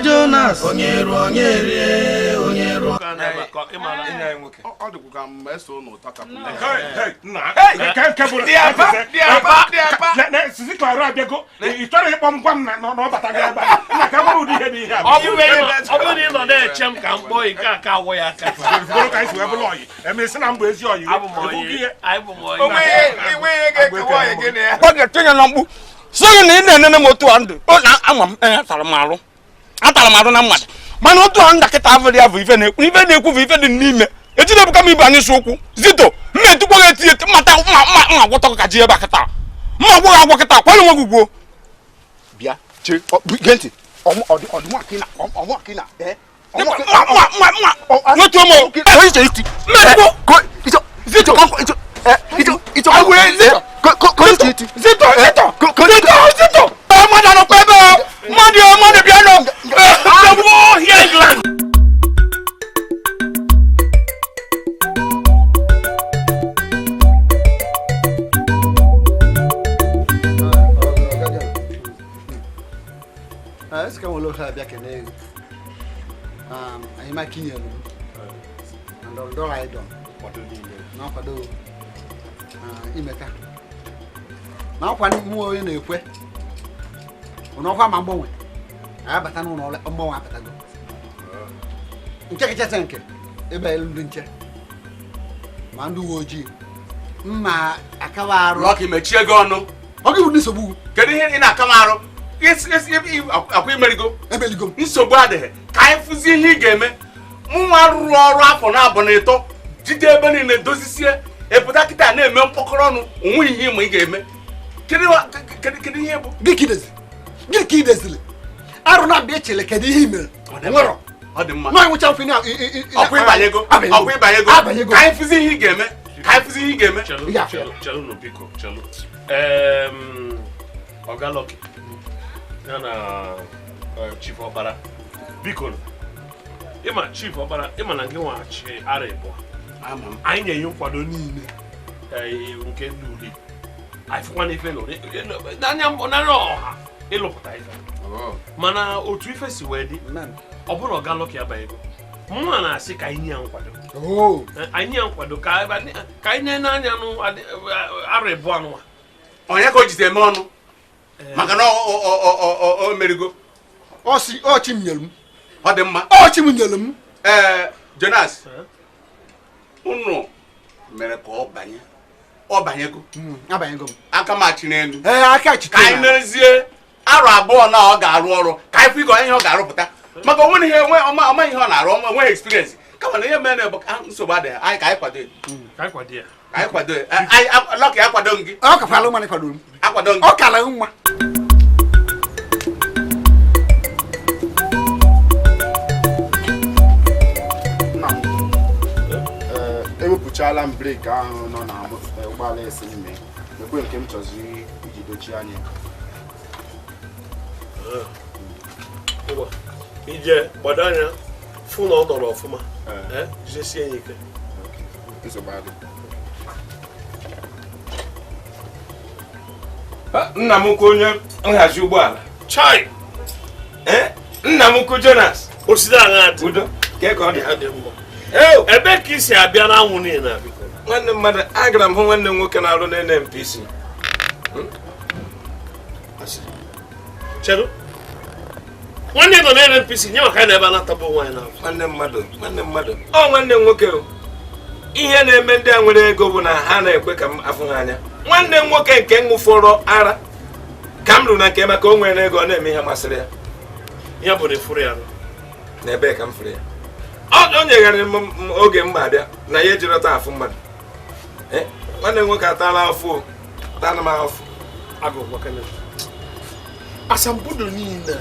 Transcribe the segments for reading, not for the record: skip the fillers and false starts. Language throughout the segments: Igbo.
Jonas. Onye ruo onye rie, onye ruo. Ọ dịkwa ka m eso n'ụtọ ka Sisi Clara abịago, ị chọrọ ịkpọ m, gwa m na ọ bata gị ebe a nna ka mara ụdị ihe dị ihe a. Ọ bụrụ na ị nọ na-eche m ka m kpọọ ike aka awọ ya aka. Bụrụ ka anyị si wee bụrụ ọyị, emesi na mbụ ezi ọyị. Abụ m ọyị, anyị bụ m ọyị. Ọ ga-etinye na mkpu sị gị na ị na-enene m otu a ndụ na ama m atara m arụ, atara m arụ na mmadụ, mana otu a ndakịta avụrụ ya bụ ife na-ekwu, ife na-ekwu bụ ife dị n'ime. Ejide ebuka m ibe anyị si ụkwụ zito mma etukwa gị etinye mmata mma mma mma agwọtọ ka ji ebe a kịta mma agwọ gị agwọ kịta kwanye onwe gị ugwo. Bịa chee, gee ntị, nwetuo m zito zito zito zito zito mmadụ anọkwa ebe mmadụ mmadụ bịa nọ. Ọhịa England. Esi ka nwere ofe abịa kene gị enyemaka inyere m na ndọrọ ndọrọ anyị dọ na nkwado imeka na nkwa mmụọ onye na-ekwe n'ọkwa ma mgbanwe anyị abata n'ụlọ ọrụ mgbanwe abatago nke kachasị nke ebe elu ndị nche ma ndị uwe ojii mma akawa arụ. Lucky, mechie gị ọnụ. Ọ gị bụ nsogbu. Kedu ihe ị na-aka m arụ? Akwa imerigo. Emeligo. Nsogbu adịghị ka anyị fụzie ihe ị ga-eme. Mụnwa rụrụ ọrụ afọ na abụ na ịtọ jide ebe niile dozisie epụta kịta na-eme mkpọkọrọ ọnụ onwe ihe ịma ị ga-eme. Kedu ihe bụ? Gịnị ka ị deziri? Arụ na-abịa echele kedu ihe ị mere? Nwere. Ọ dị mma. Nwaanyị nwụcha mfe na ọkwa ịbanyego. Ọkwa ịbanyego. Ka anyị fụzie ihe ị ga-eme. Ka anyị fụzie ihe ị ga-eme. Chelụ biko, chelụ. Ọga Lucky ya na Chief Ọkpara, biko ịma Chief Ọkpara, ịma na gị nwaghachi ara ịbụọ anyị na-enye nkwado niile nke ndị uli anyị fụkwa n'ife n'anya ọha ịlụpụta ife, mana otu ife si wee dị ọ bụrụ Ọga Lucky abanyego mụnwa na-asị ka anyị nye ya nkwado, anyị nye ya nkwado ka anyị na-ene anya arụ ịbụọ anụnwa. Onye ka o jizi eme ọnụ maka na o merigo. Ọchị m nyere m. Ọ dị mma. Ọchị m nyere m. Ee, Jonas, unu mere ka ọ banye. Ọ banyego. Abanyego m. Aka m achị n'elu. Ee, aka achị. Ka anyị mezie arụ abụọ na ọ ga-arụ ọrụ ka anyị fụ ihe ọ ga-arụpụta maka onwe ihe ọma ihe ọ na-arụ onwe enweghị experience kama na ihe mere bụ nsogbu adịghị anyị ka anyị kwado ya. Ka anyị kwado ya. Ka anyị kwado ya. Lucky, akwado m gị. Ọ kakwala mma na ịkwado m. Akwado m gị. Ọ kala mma. Nna m, ewepụchala m breki ahụ nọ na ụgbọala esi ime ekwe nke m chọziri iji dochie anya. Ije gbado anya fụ na ọ nọrọ ọfụma, jidesie ya ike. Nna m ukwu onye nhazi ụgbọala. Chai! Nna m ukwu Jonas. Osisi agha dị. Udo, ka ọ dị. Ebe ka i si abịa n'anwụ niile na biko? Nwanne mmadụ, agara m hụ nwanne m nwoke na-arụ na NNPC. Chedu. Nwanne nọ na NNPC nye maka na ebe a na-atagbu onwe anyị n'afọ. Nwanne mmadụ, nwanne mmadụ. Ọ nwanne m nwoke o. Ihe na-eme ndị a nwere ego bụ na ha na-ekwe ka m afụ ha anya. Nwanne m nwoke nke ṅụfọrọ ara ka m ruru na nke maka o nwere ego ọ na-eme ihe masịrị ya. Ya bụ na efuru ya. Na ebee ka m furu ya? Ọ nyegharịrị m oge m abịa na ya ejirọta afụ mmadụ. Nwanne m nwoke atala afụ, atala m afụ. Asambodo niile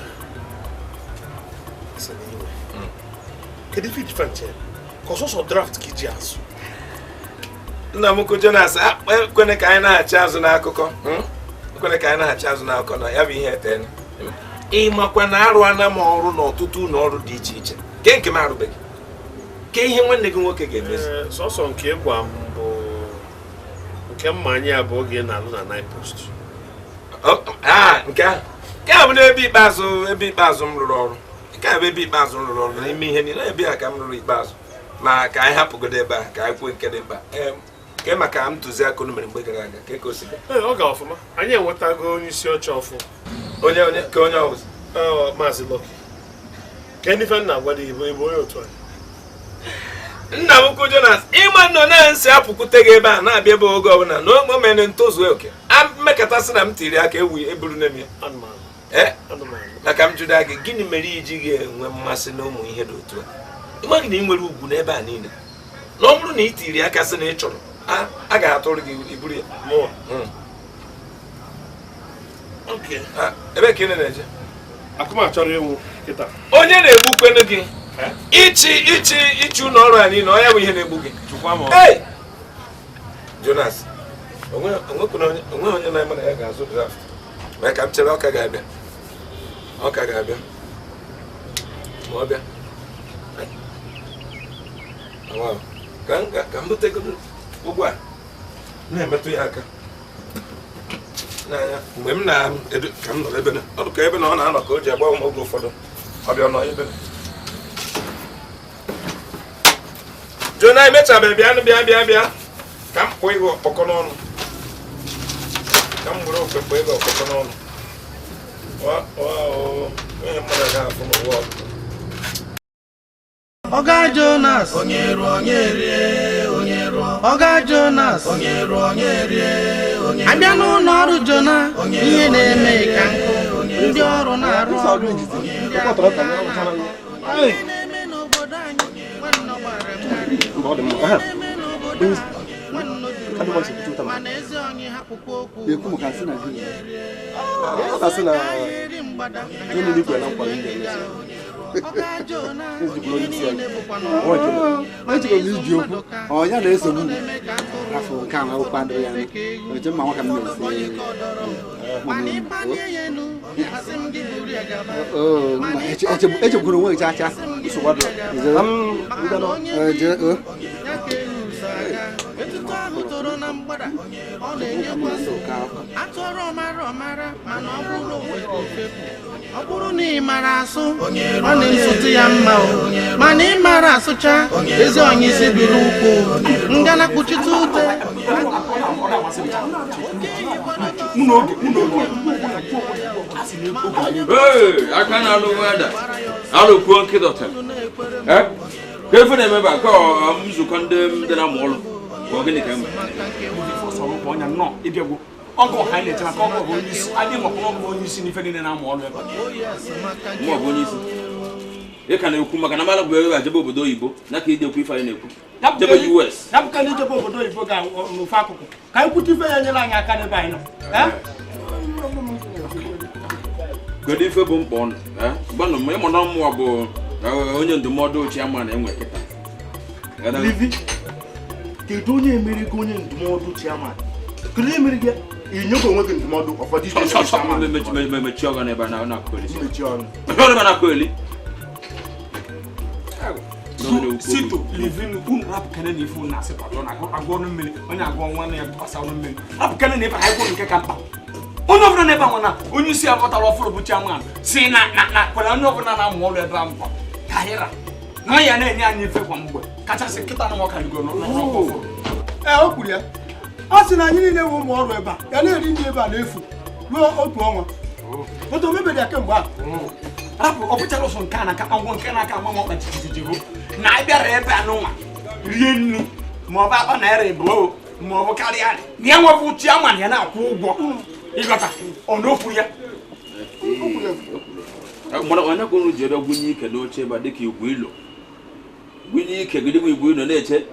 kedu ife iji nche ka ọsọsọ draft ka iji azụ? Nna m ukwu Jonas, ekwene ka anyị na-achị azụ n'akụkọ. Ekwene ka anyị na-achị azụ n'akụkọ na ya bụ ihe etene. Ị makwa na arụana m ọrụ n'ọtụtụ ụlọ ọrụ dị iche iche ke nke m arụbeghị. Ke ihe nwanne gị nwoke ga-emezi? Sọsọ nke gwa m bụ nke mma anyị abụọ oge na-alụ na nine post. Nke ahụ nke a bụ n'ebe ikpeazụ, ebe ikpeazụ m rụrụ ọrụ. Nke a bụ ebe ikpeazụ m rụrụ ọrụ n'ime ihe niile, ebe a ka m rụrụ ikpeazụ. Ma ka anyị hapụgodo ebe a ka anyị kwuo nke dị mkpa. Ke maka ntụziaka unu mere mgbe gara aga, ka ka o si gaa? Ee, ọ ga ọfụma. Anyị enwetago onye isi oche ọfụ. Onye onye ka onye ọzọ? Maazị Lucky. Ka ndị ife nna agwa dị ịbụ onye otu anyị. Nna m ukwu Jonas, ịma nọ na nsị apụkwute gị ebe a na-abịa ebe oge ọbụla na o mere ntozu oke. A mmekọtasị na m tiri aka ewu eburu na m ya. Na ka m jụda gị, gịnị mere iji gị enwe mmasị na ụmụ ihe dị otu a? Ịma gị na ị nwere ugwu n'ebe a niile. Na ọ bụrụ na ị tiri aka sị na ị chọrọ, a ga-atụrụ gị iburu ya. Ebe ka ị na-eje? Akụma chọrọ ịnwụ kịta. Onye na-egbukwenu gị? Ichi ichi ichi ụlọ ọrụ a niile, ọ ya bụ ihe na-egbu gị. Hey! Jonas, onwe onye na-eme na ya ga-azụ draft. Mee ka m chere ọka ga-abịa. Ọka ga-abịa. Ma ọ bịa. Ka m butegodo ụgwọ a na-emetụ ya aka. N'anya mgbe m na-edu ka m nọrọ ebe na ọ dịka ebe na ọ na-anọ ka o ji agba m oge ụfọdụ. Ọ bịa nọ ebe. Jona emechabeghị, bịa bịa bịa bịa ka m kpụọ ịgụ ọkpọkọ n'ọnụ. Ka m were okwe kpụọ ịgụ ọkpọkọ n'ọnụ. Onye mmadụ ga-afụ n'ụwa ọkụ. Oga Jonas, onye rụọ onye rie, onye rụọ. Oga Jonas, onye rụọ onye rie, onye rụọ. Abịa n'ụlọ ọrụ Jona, ihe na-eme ka nkụ, ndị ọrụ na-arụ ọrụ, ndị akụkọ ihe na-eme n'obodo anyị, nwanne gbara mgharị. Ihe na-eme n'obodo a, nwanne juru mana ezi onye hapụkwa okwu. Eri mgbada, Ọ ya na-esogbu m afọ nke ahụ akwụkwọ adịghị ya oche mma nwoke m na-esi. Echegburu onwe gị chacha. Ọ bụrụ na ị mara asụ, ọ na-esụtụ ya mma o, mana ị mara asụcha, ezi onye isi biri ụkwụ, ngana kpuchite ute. Aka na-alụ weda, alụkwuo nkịta. Ka efe na-emebe ka nzukọ ndị dị na-amụ ọrụ, ka ọ gịnị ka e nwere? Ọgụ ha na-eche maka ọgụ bụ onye isi, adịghị maka ọgụ bụ onye isi n'ife niile na-amụ ọrụ ebe a. Mụ ọ bụ onye isi. Ị ka na-ekwu maka na mmadụ bụ ebe a jebe obodo oyibo na ka ide ekwu ife anyị na-ekwu. Jebe US. Ya bụ ka ndị jebe obodo oyibo ga n'ofe akụkụ. Ka anyị kwute ife ya nyere anyị aka n'ebe anyị nọ. Kedu ife bụ mkpa ọnụ? Gbanụ m ịmụ na mmụọ bụ onye ndụmọdụ chairman enwe kịta. Livi, kedu onye emere gị onye ndụmọdụ chairman? Kedu onye mere gị? Inyego onwe gị ndụmọdụ ụfọdụ ije mechie ọgụ n'ebe a na-akụ eli. Mechie ọnụ. Ebe a na-akụ eli. Sito livin unu rapụ kene na ife unu na-asị kwado na agụ ọnụ mmiri, onye agụ nwanne ya gbasa ọnụ mmiri. Rapụ kene na ife anyị kwuru nke ka mkpa. Onye ọbụla n'ebe a nọ na onye isi abọtara ọfụrụ bụ chairman si na na na kwere onye ọbụla na-amụ ọrụ ebe a mkpa ka anyị ra na ya na-enye anyị ife kwa mgbe kachasị nkịta na nwoke rigo n'ọkụ ọfụrụ. Ee, o kwuru ya. A sị na anyị niile nwe ụmụ ọrụ ebe a ya na-eri nri ebe a n'efu ruo otu ọnwa. Otu omebere ya kemgbe ahụ. Rapụ ọ bụchara ụsọ nke a na-aka ngwọ nke na-aka ama m ọkpa jijiji bụ na anyị bịara ebe a n'ụwa rie nri ma ọ bụ akpa naira ịbụọ ma ọ bụ karịa na ya nwebụ chairman ya na-akwụ ụgwọ ịghọta ọ na okwu ya. Mana onye ka unu ji ebe gwunye ike n'oche ebe a dịka igwe ilo gwunye ike gị dịka igwe ilo na-eche.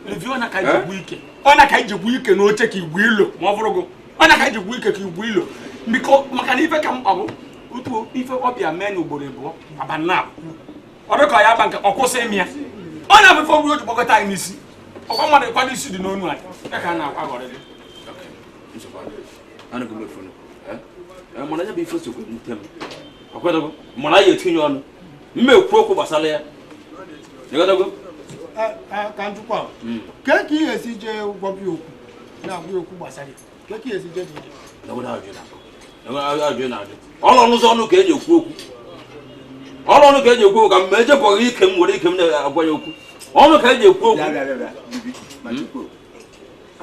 Levi ọ na-aka ijegwu ike, ọ na-aka ijegwu ike n'oche ka igwe ilo ma ọ bụrụ gụ ọ na-aka ijegwu ike ka igwe ilo biko maka na ife ka mkpa bụ otu ife ọbịa mee na ugboro abụọ abanna ọ dịka ya ba nke ọ kwụsị ime ya ọ na-abụ ife ọbụla o ji gbakọta anyị n'isi ọkwa mmadụ kwado isi dị n'onu anyị ya ka a na-aghọrị gị. Mana ya bụ ife sokwe nte m akwadogo mana ya etinye ọnụ mma ekwu okwu gbasara ya ịghọtago. Ka njikwa ke ka ị ga-esi jee gwabịa okwu na-agwa okwu gbasara ya ke ka ị ga-esi jee dị ọnụ ọnụ ụzọ ọnụ ka eji ekwu okwu. Ọrụ ọnụ ka eji ekwu okwu ka m ejepụghị ike m were ike m na-agwa ya okwu. Ọnụ ka eji ekwu okwu.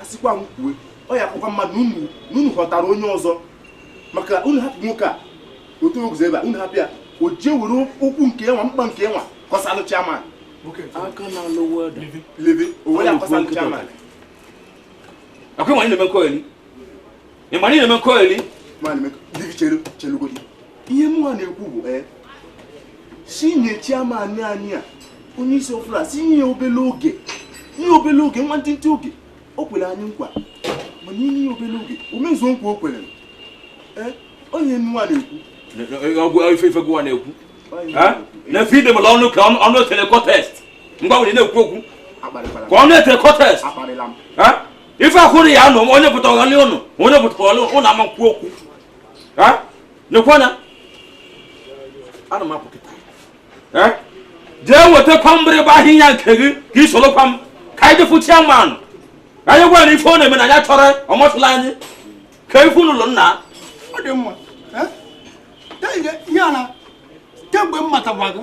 A sịkwa m kwue, ọ ya akwụkwọ mmadụ na unu ghọtara onye ọzọ maka unu hapụ nwoke a otu oguzo ebe a unu hapụ ya o jee were okwu nke nwa mkpa nke nwa kọsalụ chairman. Aka na-alụ welda. Leve, o were akọsalụ chairman. Akwa ịma na-eme nkọgheli. Ịma na na-eme nkọgheli. Livi chelu chelugodi. Ihe mụnwa na-ekwu bụ si nye chairman anyị a onye isi ọfụla si nye obele oge nye obele oge nwantịntị oge o kwere anyị nkwa mana inye ya obele oge o mezuo nkwa o kwere onye mụnwa na-ekwu ọgwụ ife gụwa na-ekwu na freedom la ọnụ ka ọnụ etere contest ngwa were na-ekwu okwu ka ọnụ etere contest ife akwụrụ ya nọ onye pụtara ọlị ụnụ onye pụtara ọlị ụnụ ama nkwu okwu nekwana ana m apụ kịta jee wetakwa mgbịrịgba ahịhịa nke gị ka i sorokwa m ka anyị defu chairman anyị gwara ife ọ na-eme na ya chọrọ ọ masịla anyị ka ife ụlọ nna ọ dị mma ya na kemgbe m matakwa gị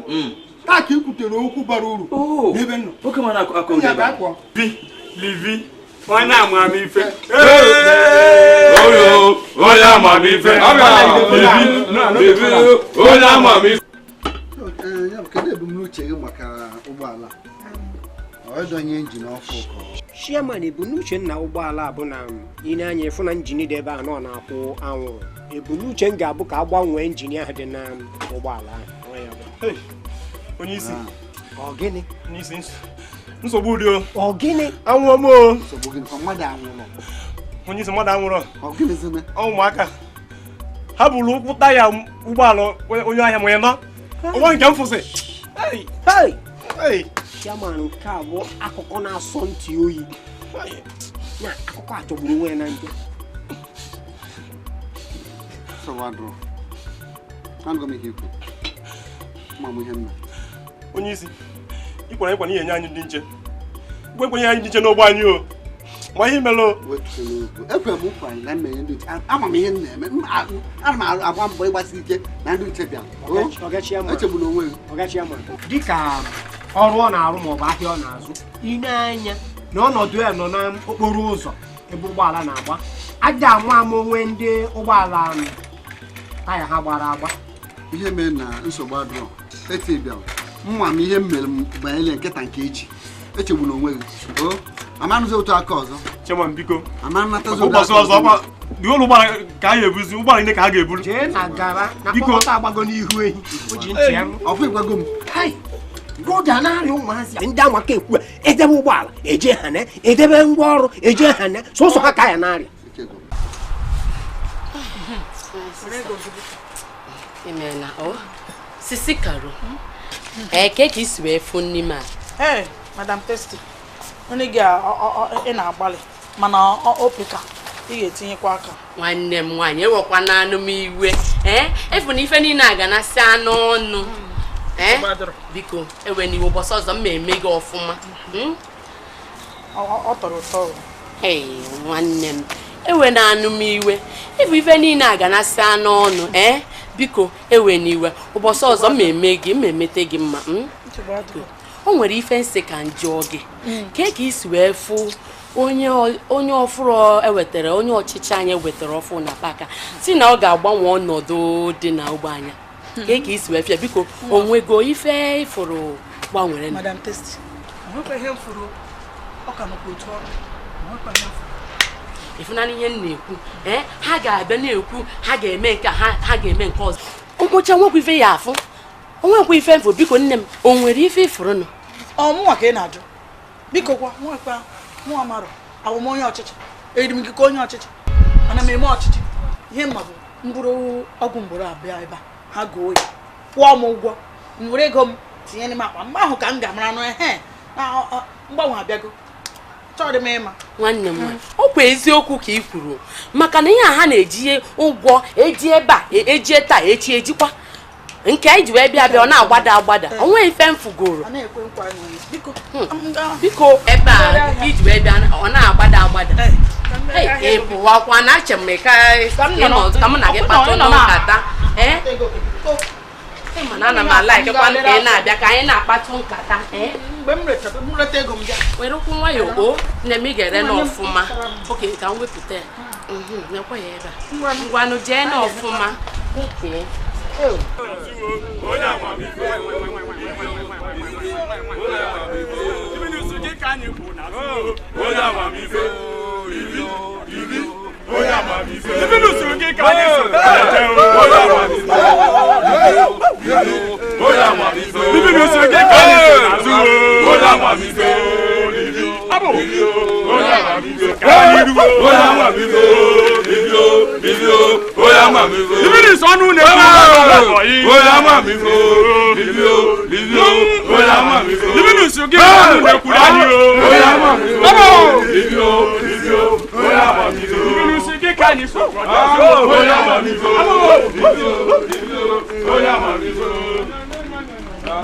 taa ka i kwutere okwu bara uru n'ebe nọ oke mana akọ bi livi onye amamife onye amamife livi onye amamife. Kedu ebumnuche gị maka ụgbọala ọ dọnye injin ọkụ ka Chairman, ebumnuche nna ụgbọala a bụ na ị na-anya ịfụ na injin dị ebe a nọ na-akwụ anwụrụ. Ebumnuche m ga-abụ ka a gbanwee injin ahụ dị na ụgbọala ahụ. Onye isi ọ gịnị? Onye isi nsogbu dị o. Ọ gịnị? Anwụọ m o. Nsogbu gịnị? Mmadụ anwụrụ. Onye isi mmadụ anwụrụ. Ọ gịnịzi? Ụmụaka ha buru ụkwụ taya ụgbọala onye ahịa ma ya nọ. Onwe nke m fụsị. Hey! Chairman, nke a bụ akụkọ na-asọ ntị oyi. Na akụkọ a jọgburu onwe ya na njọ. Onye isi, ị kwere nkwa na ihe nye anyị ndị nche. Gwe anyị ndị nche n'ogbe anyị o. Ma ihe mere o. Ekwe m nkwa na mmenye ndị nche. Ama m ihe m na-eme. Ana m agba mbọ ịgbasi ike na ndị nche bịara. Echegbula onwe gị. Dịka ọrụ ọ na-arụ maọbụ ahịa ọ na-azụ, ị na-anya na ọnọdụ ya nọ n'okporo ụzọ ebe ụgbọala na-agba aja ama ama onwe ndị ụgbọala taya ha gbara agba. Ihe mere na nsogbu adịrọ eti bịara mma m ihe m mere m banyere nkịta nke echi. Echegbula onwe gị. Amanụzi otu aka ọzọ. Chairman biko. Amanatazi ụbọchị ọzọ ọkwa dị ụlọ ụgbọala ka a ga-ebuzi ụgbọala niile ka a ga-eburu. Jee na gara na mkpọkọta agbago n'ihu ehi o ji ntị ya. Ọfụ ịgwago m. Roda na-arịa ụmụazị ndị amaka ekwu edebe ụgbọala eje ha na edebe ngwa ọrụ eje ha na sọsọ ha ka ya na-arịa. Imena o Sisi Karo eke ka isi wee fụ n'ime a. Ee, Madam Testi, onye gị ị na-agbalị mana opeka ị ga-etinyekwa aka. Nwanne m nwaanyị ewekwana anụ m iwe efu na ife niile a ga na-asị anụ ọnụ. Biko ewe n'iwe ụbọchị ọzọ m eme gị ọfụma. Ọ tọrọ ụtọ. Ee, nwanne m ewe na anụ m iwe ịbụ ife niile a ga na-asị anụ ọnụ. Biko ewe n'iwe ụbọchị ọzọ m eme gị m emete gị mma. O nwere ife nsị ka njọ gị ka ka isi wee fụ onye ọfụrụ ewetara onye ọchịchị anyị ewetara ọfụ na paka si na ọ ga-agbanwe ọnọdụ dị na ogbe anya. Ka isi wee fịa biko onwego ife ifuru gbanwere. Madam Testi, onwekwa ihe mfuru ọ ka nọkwa otu ọrụ. Onwekwa ihe mfuru. Ịfụnanya ihe m na-ekwu ha ga-abịa na-ekwu ha ga-eme nke ha ga-eme nke ọzọ. Mkpocha nwekwa ife ya afụ onwekwa ife mfụ. Biko nne m o nwere ife ifuru nụ? Ọ mụnwa ka ị na-ajụ. Biko kwa nwekwa mụnwa marụ abụ m onye ọchịchị eriri m ikike onye ọchịchị ana m eme ọchịchị. Ihe mma bụ mbụrụ ọgwụ mgboro abịa ebe a ha goo ya kwụọ m ụgwọ m were ego m tinye n'ime akpa mgbe ahụ ka m ga-amara nụ ehe na mgbanwe abịago. Chọrọ m ịma. Nwanne m ọ kwa eziokwu ka ị kwuru maka na ihe a ha na-eji ụgwọ eji ebe a eji taa echi ejikwa nke anyị ji wee bịa bịa ọ na-agbada agbada onwe ife m fugoro. Biko ebe a iji wee bịa ọ na-agbada agbada ị pụwakwa na ache m ka mụ na gị kpatụ n'ụkata. Mana ana m alaikekwa ka ị na-abịa ka anyị na-akpatụ nkata. Mgbe m rechara m reta ego m bịa. Were ụkwụ nwayọọ o nne m, ị ga-ere n'ọfụma. Oke ka m wepụta ya. Nekwa ya ebe a. Ngwanụ jee n'ọfụma. Okay.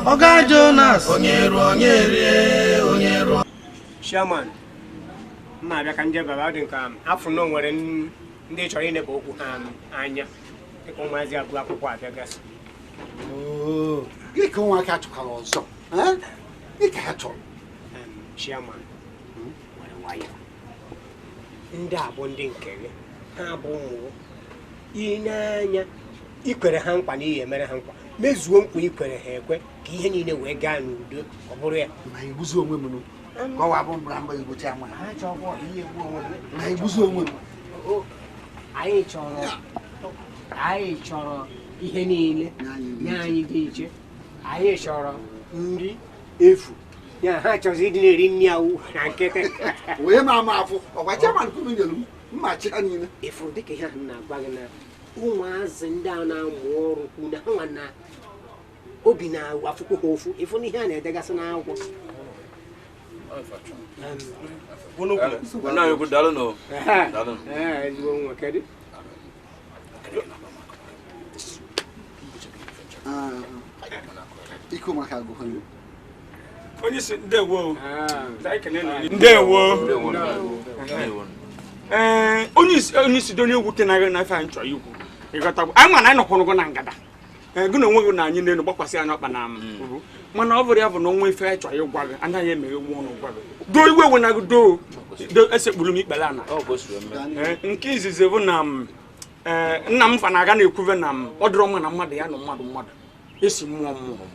Oga Jonas, onye rụọ onye rie, onye rụọ. Chairman, mma abịa ka nje baba dị nke afọ na nwere ndị chọrọ ineba okwu ha anya dịka ụmụazị abụọ akwụkwọ abịagasị. Gị ka ụmụaka chọkwara ọzọ? Gị ka ha chọrọ? Chairman, nwere nwayọ. Ndị a bụ ndị nke gị, ha bụ ụmụ gị. I anya ikwere ha nkwa na ihe emere ha nkwa, mezuo nkwa ikwere ha ekwe ka ihe niile wee gaa n'udo, ọ bụrụ ya. Na egbuzi onwe m ka ọ wabụ mbra mba igbochi ama na egbuzi onwe m. Anyị chọrọ ihe niile nye anyị dị iche. Anyị chọrọ nri efu, ya ha chọrọ ịdị na-eri nri awụ na nkịtị. Wee ma ama afụ ọkwa chairman kwuru nyere m mma chi ha niile. Efu dịka ihe ahụ na-agwa gị na ụmụazị ndị a na-amụ ọrụ kwu na ha na obi na-afụkwu ha ụfụ ịfụ na ihe a na-edegasị n'akwụkwọ. Ndewo. Onye isi donye ewute na na ife anyị chọrọ ikwu. Ịghọtagwo anyị ma na anyị nọkwụrụ na ngada. Gị na onwe gị na anyị n'elu gbakwasị anyị ọkpa na uru. Mana ọ bụrụ ya bụ na onwe ife anyị chọrọ ịgwa gị anaghị emeghe nwa ọnụ gwa gị. Doo iwe ewe na gị doo esekpuru m ikpere ana. Nke izizi bụ na nna m fa na-aga na-ekwuve na m ọ dịrọ mma na mmadụ ya nọ mmadụ mmadụ esi mmụọ mmụọ.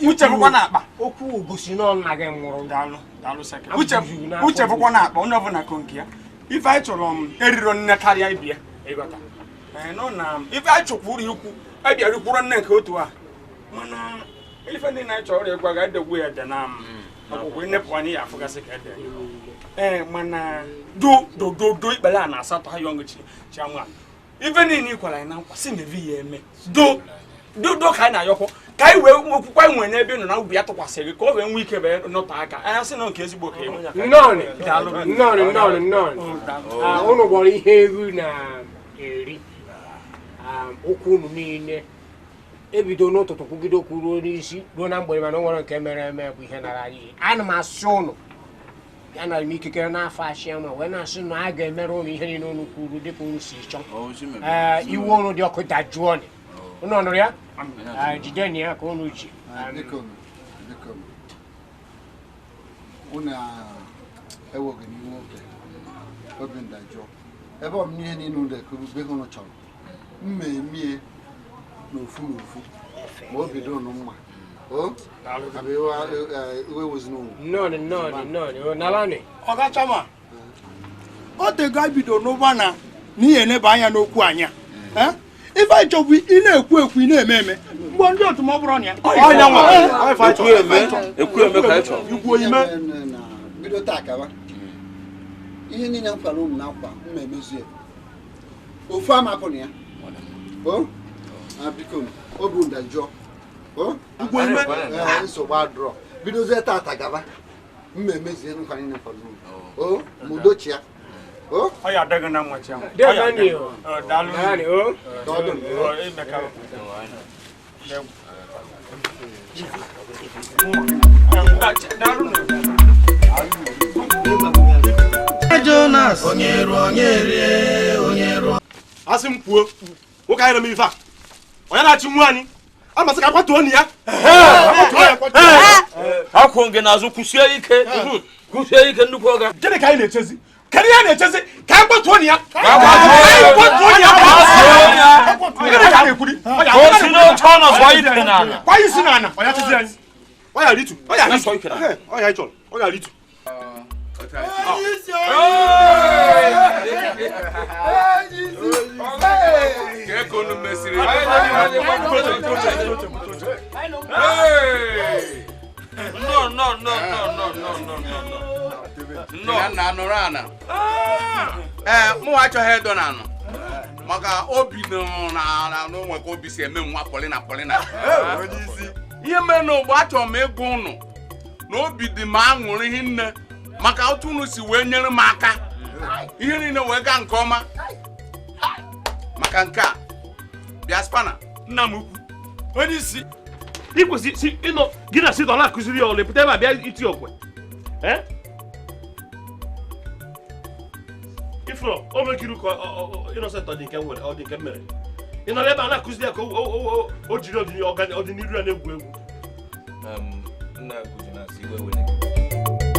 Uche bụkwa na akpa. Okwu gosi na nna gị nwụrụ. Daalụ daalụ sekere. Uche bụkwa na akpa onye ọbụla ko nke ya. Ife anyị chọrọ m eriro nne karịa ibi ya. Ịghọta. Nọ na ife anyị chọkwuru ikwu abịara ikwuru nne nke otu a. Mana ife ndị na anyị chọrọ ịgwa ga edegwu ya dị na akwụkwọ ịnepụ anyị ya afụgasị ka ede. Mana do do do do ikpere a na asatọ ha yọngụ chianwa. Ife niile ikwara anyị na nkwa si na evi ya eme. Do do do ka anyị na-ayọkwọ ka anyị wee okwukwe anyị nwere n'ebe nọ na ubi ya tụkwasịrị ka o wee nwee ike wee nọte aka anya sị na nke ezigbo ka enwe. Nnọọ nnọọ nnọọ. Unu gwọrọ ihe ewu na-eri okwu unu niile ebido n'ụtụtụ kwugide okwu ruo n'isi ruo na mgbede, mana o nwere nke mere eme bụ ihe nara anyị. Ana m asị ụnụ ya nara m ikikere n'afọ achịama wee na-asị na a ga-emere ụnụ ihe niile unu kwuru dịka unu si chọọ. Iwe unu dị ọkụ dajụọ unu ọnụrụ ya jidenu ya ka unu ji. Unu eweghị n'iwe oke obi ndajụọ ebe ọ bụ ihe niile unu ekwuru be unu chọrọ mma emie n'ofu n'ofu ma obi dị unu mma. Oga Chama, o tego anyị bido n'ụba na n'ihe eneba anya n'okwu anyị a. Ife anyị chọbụ ị na-ekwu ekwu ị na-eme eme mgbe ndị otu ma ọ bụrụ na ya bido taa kaba ihe niile m kwara ụmụ na nkwa mma emezu ya ofu amapụ na ya. Biko obi ndajụọ nsogbu adụrọ bidozie tata gaba mma emezie nkwa niile kwara ụmụ ma udochi ya. Ọ ya adịghị na mma chiama. Jonas, onye rụọ onye rie, onye rụọ. Asị m kwuo nwoke anyị na-eme ife a onye na-achị nwa anyị Amasị ka akwatuo ya. Akwụ gị n'azụ kwụsie ike. Kwụsie ike nnukwu ọga. Gịnị ka anyị na-echezi? Kedu ihe a na-echezi? Ka anyị kwatuo ya. Ka anyị kwatuo ya. Gịnị ka a na-ekwuri? Ka o si n'oche ọ nọ zụọ ike n'ala. Kwa isi n'ala. Ọ ya chezi anyị. Ọ ya ritu. Ọ ya ritu. Ọ ya ịchọrọ. Ọ ya ritu. No, no, no, no, no, no, no, no. Na nọrọ ana. Ee, mụ achọghị ịdọ na anọ. Maka obi nọ na n'onwe ka obi si eme nwa pọlịna pọlịna. Ihe mere na ogbo achọrọ m ịgwa ụnụ na obi dị m aṅụrị hinne maka otu unu si wee nyere m aka. Ihe niile wee gaa nke ọma. Maka nke a, bịa spana. Nna m ukwu, onye isi, ị kwesịrị ịnọ gị na sitọ na-akụziri ya ọlụ pụta ebe a bịa iti okwe. Ifro, o mekiru ka Innocent ọ dị nke nwere, ọ dị nke mere. Ị nọrọ ebe a na-akụziri ya ka o jiri ọdịnihu ya na-egwu egwu. Nna nkuzi na-asị iwe were gị.